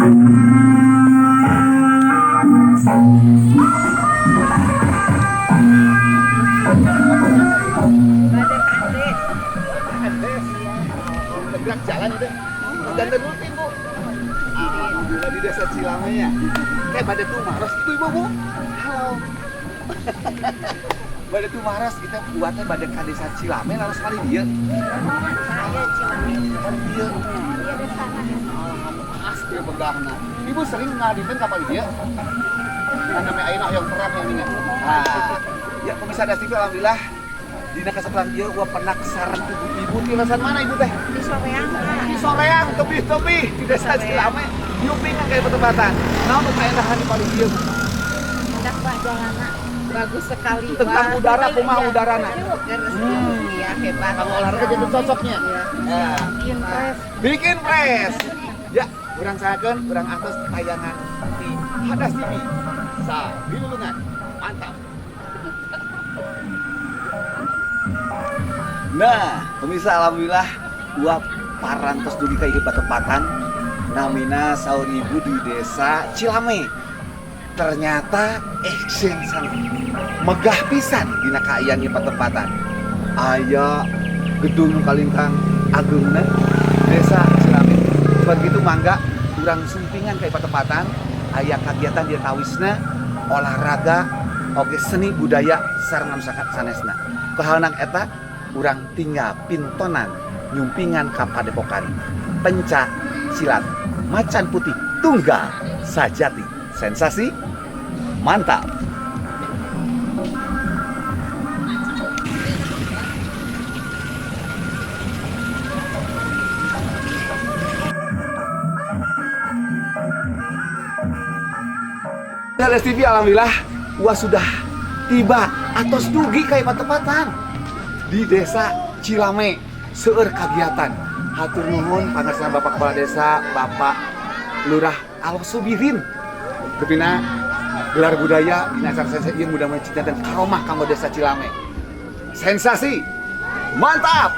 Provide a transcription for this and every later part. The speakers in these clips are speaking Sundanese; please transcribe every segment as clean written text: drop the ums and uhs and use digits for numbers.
Andes. Tegak jalan itu. Dan rutin, Bu. Alhamdulillah di desa Cilame ya. Kayak bade tumaros ibu-ibu, Bu. Halo. Bade tumaros kita buatnya bade ka desa Cilame lalu sekali dia. Saya Cilame. Dia. Iya, di sana. Asli begahna. Ibu sering ngaditen kapal dia. Nah, namanya ayeuna hoyong terang yang ini. Nah, ya pemirsa Das TV, alhamdulillah dina kesempatan ieu gua pernah sareng ibu-ibu di lesan mana, Ibu teh? Di Soreang, Pak. Di Soreang, tebih-tebih di desa Cilame. Nyumpingan kayak petempatan. Nah, untuk kaendahan di paling dieu, Bu? Indah, Pak, jalanna. Bagus sekali. Tentang Wah. udara, kumaha udarana? Iya, hebat. Kalau olahraga jadi cocoknya. Iya. Ya. Bikin fresh. Bikin fresh. Ya, urang sahakeun, urang atos tayangan di Hadas TV. Sabilulungan. Mantap. Nah, pemirsa, alhamdulillah gua parantos dugi ka ieu patempatan namina saur ibu di desa Cilame. Ternyata action sangat megah pisan dina kaayaan ieu patempatan. Aya gedung nu kalintang agengna desa Cilame. Begitu mangga urang sumpingan ka patempatan, aya kagiatan di tawisna olahraga oge seni budaya sareng anu sanesna. Kahalanang eta urang tinggal pintonan nyumpingan ka padepokan pencak silat Macan Putih Tunggal Sajati. Sensasi mantap. Hadas TV, alhamdulillah gua sudah tiba atau dugi kayak patempatan di desa Cilame. Seueur kagiatan. Hatur nuhun pangarsana Bapak Kepala Desa, Bapak Lurah Alo Subirin. Kepina gelar budaya dina acara sensasi ieu, mudah-mudahan cinta dan karomah kanggo desa Cilame. Sensasi mantap.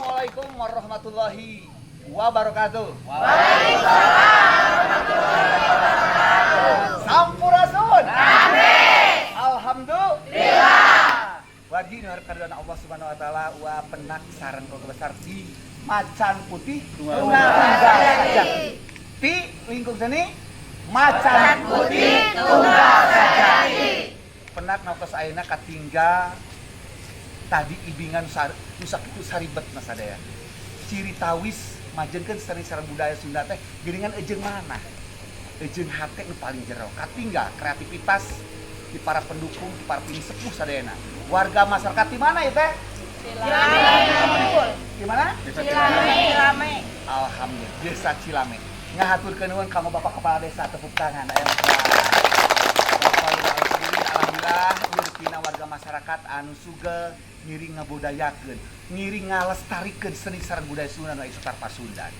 Assalamualaikum warahmatullahi wabarakatuh. Waalaikumsalam warahmatullahi wabarakatuh. Sampurasun. Amin. Alhamdulillah. Wargi nu karidhoan Allah Subhanahu wa taala, wa penak sareng keluarga besar di Macan Putih Tunggal Sejati. Di lingkung seni Macan Putih Tunggal Sejati. Penak nafas ayeuna katinggal tadi ibingan nu sakitu saribet sadaya. Ciri tawis majengkeun seni sareng budaya Sunda teh geuningan eujeung mana? Eujeung hate nu paling jero. Katinggal kreativitas di para pendukung, di para pinisepuh sadayana. Warga masyarakat di mana ya teh? Cilame. Di mana? Cilame. Cilame. Alhamdulillah, Desa Cilame. Ngahaturkeun nuhun ka Bapak Kepala Desa, tepuk tangan. Ayo. Bapak Lurah, alhamdulillah ieu warga masyarakat anu sugel ngiring ngabudayakeun, ngiring ngalestarikeun seni sareng budaya Sunda nu aya setar Pasundan.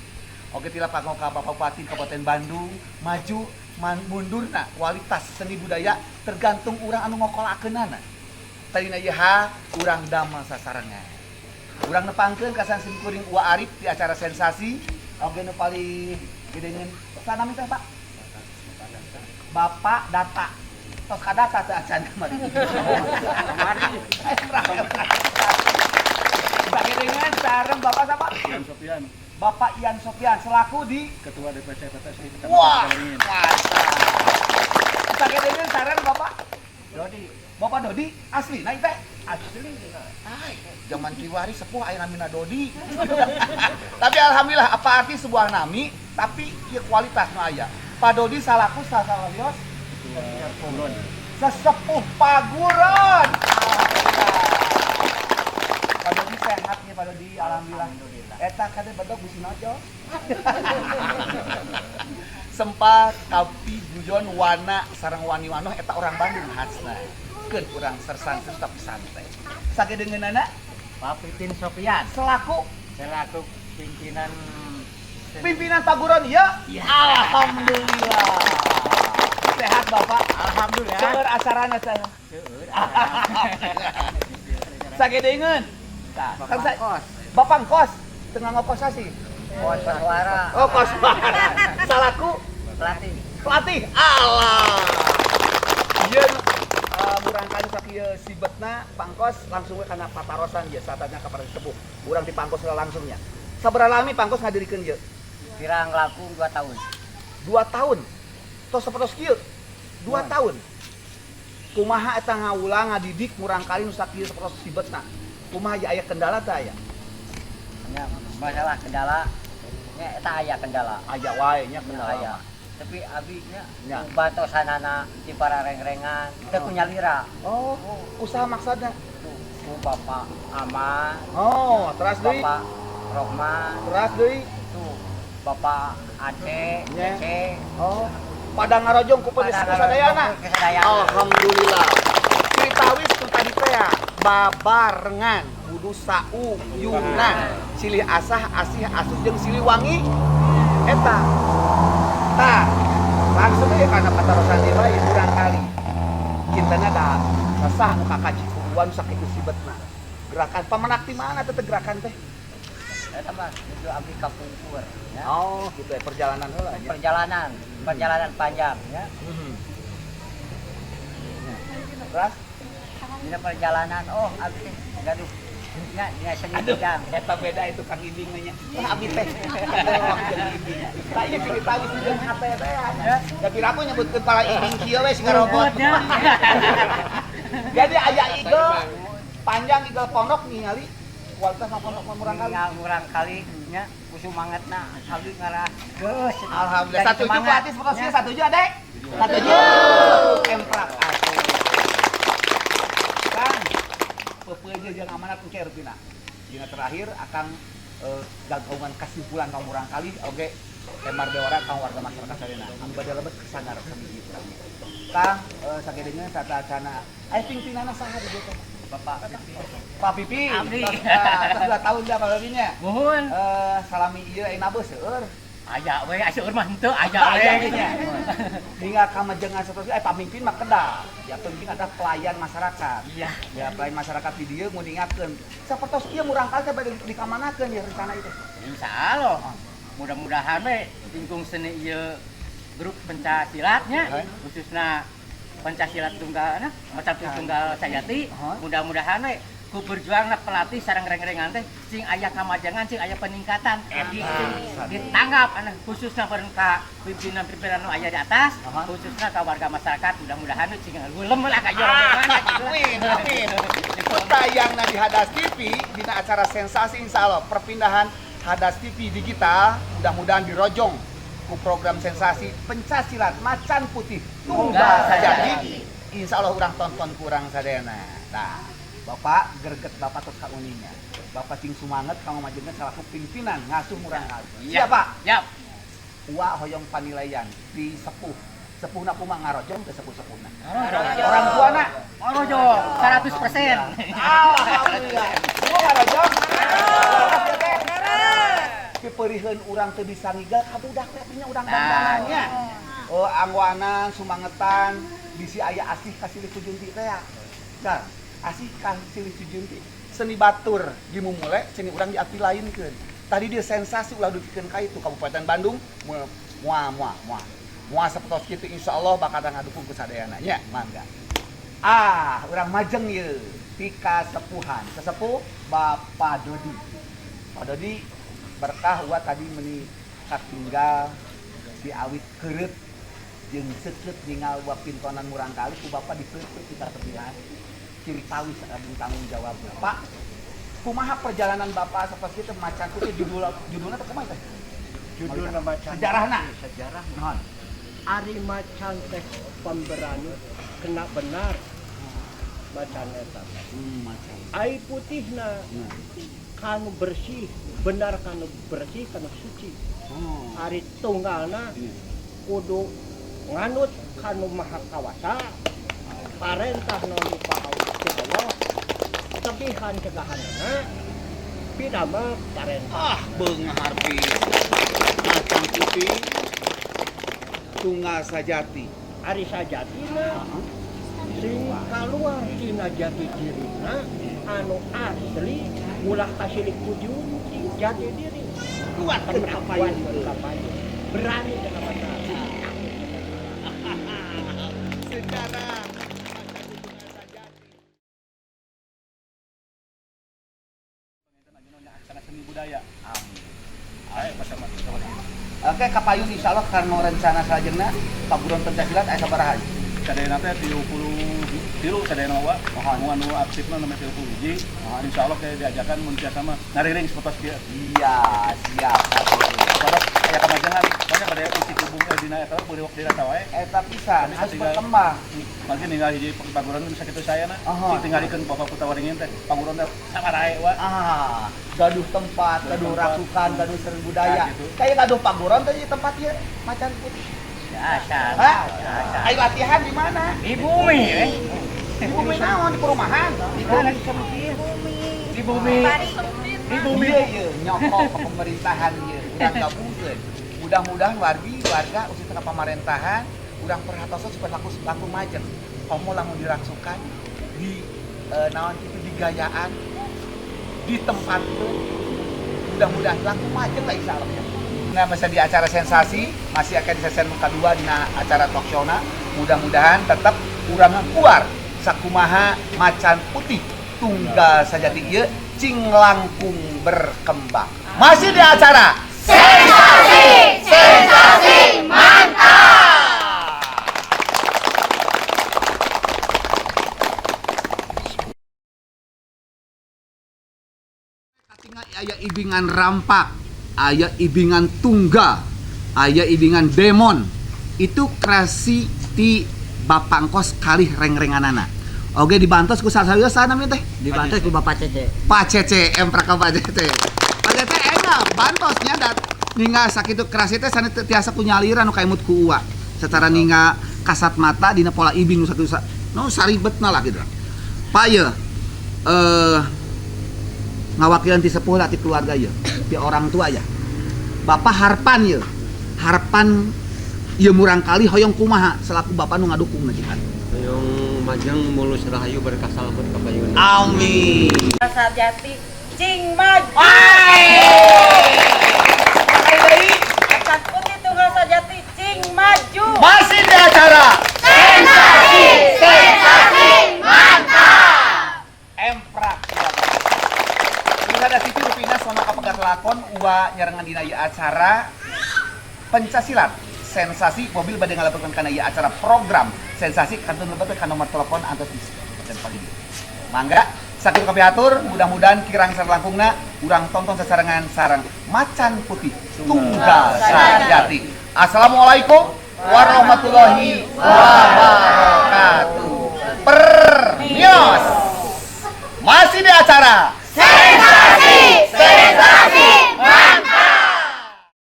Oke, tilap kanggo ka Bapak Bupati Kabupaten Bandung, maju mundurna kualitas seni budaya tergantung urang anu ngokolakeunana. Tadina ieu ha urang damel sasarengan. Urang nepangkeun ka sim kuring Uwa Arif di acara Sensasi. Oke, nu paling gedeungeun sanami teh Pak? Bapak Data. Tos kadata teh acan kamari. Kamari. Sagedengan sareng Bapak siapa? Ian Sopian, Bapak Ian Sopian selaku di Ketua DPC PTSI Kecamatan Wah, Sukawaringin. Mantap. Sagedengan sareng Bapak Dodi, Bapak Dodi asli nah teh asli. Ay, zaman kiwari sepuh aya namina Dodi. Tapi alhamdulillah, apa arti sebuah nami tapi ieu kualitas nu aya. Pak Dodi salaku sasalios Ketua Paguron. Sesepuh Paguron. Alhamdulillah. Pak Dodi sehat nih Pak Dodi, alhamdulillah. Eta kade bedog bisi nojo. Sempat kapi guyon wana sareng wani wanoh eta orang Bandung khasna. Keun urang sersan tapi santai. Sagedeungeunana Pak Pipin Sopian selaku selaku pimpinan pimpinan Paguron ya? Iya. Alhamdulillah. Sehat Bapak. Alhamdulillah. Seueur acarana saya. Seueur. Sagedeungeun. Tah, kan Bapak kos. Bapak kos tengah ngokosasi. Kos suara. Oh, kos suara. Salaku pelatih. Pelatih. Allah. Ieu murangkali sakieu sibetna pangkos langsung we kana patarosan ieu satanya ka para sepuh. Urang di pangkos langsungnya. Sabaraha lami pangkos ngadirikeun ieu? Kirang langkung 2 tahun. 2 tahun. Tos sapertos kieu. 2 tahun. Kumaha eta ngawulang ngadidik murangkali nu sakieu sapertos sibetna? Kumaha ya, aya kendala teh aya? Ya, masalah kendala nya eta aya kendala. Aya wae nya Nya kendala. Aya. Tapi abi nya Nya. Bantosanana di para reng-rengan teu ku nyalira. Oh, usaha maksudna. Ku Bapak Aman, Oh, teras deui. Bapak Rohman, Teras deui. tuh Bapak Ade, Nya. Cece. Oh, pada ngarojong ku Pada pedes sadayana. ngarojong ku sadayana. Alhamdulillah. Critawis nu tadi teh ya, babarengan kudu sauyunan. Silih asah, asih, asuh jeung siliwangi eta. Tah, langsung aja kana patarosan ieu bae urang kali. Kintena da sasah nu kakaji kuuan sakitu sibetna. Gerakan pamenak di mana teh gerakan teh? Eta mah itu abdi kapungkur ya. Oh, gitu ya, perjalanan heula nya. Perjalanan, perjalanan panjang ya. Terus Dina perjalanan oh abdi teh gaduh nya dina seni Aduh, bidang. Eta beda itu Kang Ibing nya. Wah, abdi teh. Tah ieu cerita geus jeung hate teh ya. Da piraku nyebutkeun pala Ibing kieu we siga robot. Jadi aya igel panjang, igel pondok ningali kualitas mah pondok mah murang kali. Tinggal murang kali nya ku sumangatna abdi ngarah geus. Alhamdulillah. Dari Satuju semangat. pelatih sepertinya satuju adek. Satuju. Emprak atuh. Kang, pepeje jeung amanat engke rupina. Dina terakhir akan gagaungan kesimpulan kaum murang kali oge emar bewara kang warga masyarakat sadayana. Anu bade lebet kesanggar sabiji urang. Kang, sagedeungeun tata acana. Aya pimpinanna saha di dieu teh? Bapak Pipi. Pak Pipi. Abdi. Tos 2 tahun dah Pak Pipinya. Muhun. Salami ieu ayeuna beuh seueur. Aya we, aya mah henteu aya we. Hingga kamajengan seperti pamimpin mah kedah. Ya penting ada pelayan masyarakat. Iya. Ya pelayan masyarakat di dieu nguningakeun. Sapertos ieu murangkali teh bade dikamanakeun ya rencana itu. Insyaallah. Mudah-mudahan we lingkung seni ieu grup pencak silatnya, khususna pencak silat tunggal nah, macam tunggal sajati, mudah-mudahan we ku berjuangna pelatih sareng reng-rengan teh sing aya kamajengan, sing aya peningkatan. Ditanggap anu khususna bareng ka pimpinan-pimpinan nu aya di atas, khususna ka warga masyarakat, mudah-mudahan sing ngulem lah ka ieu. Amin, amin. Tayangna di Hadas TV dina acara Sensasi, insyaallah perpindahan Hadas TV digital mudah-mudahan dirojong ku program Sensasi Pencak Silat Macan Putih Tunggal Sajati. Insyaallah urang tonton kurang sadayana. Nah, Bapak greget, Bapak terus kauninya. Bapak cing sumanget kanggo majengan salaku pimpinan ngasuh murangkalih. Siap, Pak? Siap. Uwa hoyong panilaian di sepuh. Sepuhna kumaha, ngarojong teh sepuh-sepuhna? Orang tuana? Ngarojong 100%. Alhamdulillah. Semua ngarojong? Piperiheun urang teu bisa ngigal ka budak teh artinya urang dandanannya. Oh, anggoanan, sumangetan, bisi aya asih ka silih sujunti teh ya. Nah, asih ka silih sujunti. Seni batur dimumule, seni urang diapilainkeun. Tadi dia sensasi ulah dugikeun ka itu Kabupaten Bandung moal moal moal moal. Moal sapertos kitu, insyaallah bakal ngadukung ku sadayana nya, mangga. Ah, urang majeng ieu ti kasepuhan. Sesepuh Bapak Dodi. Pak Dodi, berkah uwa tadi meni katinggal di awit keureut jeung seukeut ningal uwa pintonan murangkalih ku Bapak dipeupeut kita tepihan. Ciri tawis agung tanggung jawab. Pak, kumaha perjalanan Bapak seperti itu Macan Putih, judulna teh kumaha teh? Judulna Macan. Sejarahna. Sejarah. Naon? Ari macan teh pemberani, kena benar macan eta. Macan. Ai putihna kanu bersih, benar kanu bersih, kanu suci. Ari tunggalna kudu nganut kanu maha kawasa, parentah nu ti Allah, tebihan cegahanana, pidama parentah. Ah, beunghar pisan. Macan Putih Tunggal Sajati. Ari sajatina sing kaluar tina jati dirina anu asli, ulah kasilih kujunti jati diri. Kuatkeun kapayun. Kuatkeun kapayun. Berani dengan benar. Sejarah Macan Tunggal Sajati. Acara seni budaya. Amin. Ayo bersama. Oke, kapayun insyaallah karena rencana salajengna paguron pencak silat aya sabaraha? Sadayana teh 33 sadayana wa. Mohon. Anu aktifna namanya 30 hiji. Insyaallah kayak diajakan mun tiasa mah ngariring sapertos kieu. Iya, siap. Pada aya kamajengan banyak pada isi kubung dina eta beureuk dina wae. Eta pisan Tapi harus tinggal- berkembang. Mangke ninggal hiji paguron bisa kitu sayana. Aha. Cing tinggalikeun Bapak Puta Waringin teh paguron teh sabaraha wa. Ah, gaduh tempat, gaduh Gaduh tempat. rasukan, gaduh seni budaya. Nah, gitu. Kayak gaduh paguron teh tempat ieu Macan Putih. Dasar. Hah? Dasar. Ayo latihan di mana? Di bumi, eh. Di bumi naon, di perumahan? Di mana? Di bumi. Di bumi. Iya, iya, nyokok ke pemerintahan ieu. Urang gabungkeun. Mudah-mudahan wargi warga khususnya ke pemerintahan urang perhatosan supaya laku laku majeng. Komo lamun dirangsukan di naon kitu digayaan ditempatkeun, mudah-mudahan laku majeng lah insyaallah ya. Nah, masih di acara Sensasi, masih akan di sesi kedua di acara talk show na. Mudah-mudahan tetap urang keluar sakumaha Macan Putih Tunggal Sajati ieu cing langkung berkembang. Masih di acara Sensasi, Sensasi Mantap. Tinggal aya ibingan rampak, aya ibingan tunggal, aya ibingan demon. Itu kreasi ti Bapak Engkos kalih reng-renganana. Oke, dibantos ku salah saha namanya teh? Dibantu ku Bapak Cece. Pak Cece, emprak ka Pak Cece. Pak Cece enak, bantosnya dat ningal sakitu kreasi teh sanes tiasa ku nyalira nu kaemut ku uwa. Secara ningal kasat mata dina pola ibing nu sakitu nu saribetna lah gitu. Pak ye, ngawakilan ti sepuh lah ti keluarga ye, ti orang tua ya. Bapak harpan ye. Harapan ieu murangkali hoyong kumaha selaku bapak nu ngadukung na jihan? Hoyong majeng mulus rahayu, berkah, salamet ka payuna. Amin. Sajati cing maju. Sekali. Macan Putih Tunggal Sajati cing maju. Masih di acara Sensasi Sensasi Mantap. Emprak. Ini ada Siti rupina sona kapegat lakon uwa nyarengan dina ieu acara pencak silat sensasi. Mobil bade ngalaporkeun kana ieu acara program sensasi, kantun lebet ka nomor telepon antos di dan pagi. Mangga, sakitu kapihatur, mudah-mudahan kirang sarlangkungna urang tonton sasarengan sareng Macan Putih Tunggal Sajati. Assalamualaikum warahmatullahi wabarakatuh. Permios. Masih di acara Sensasi Sensasi.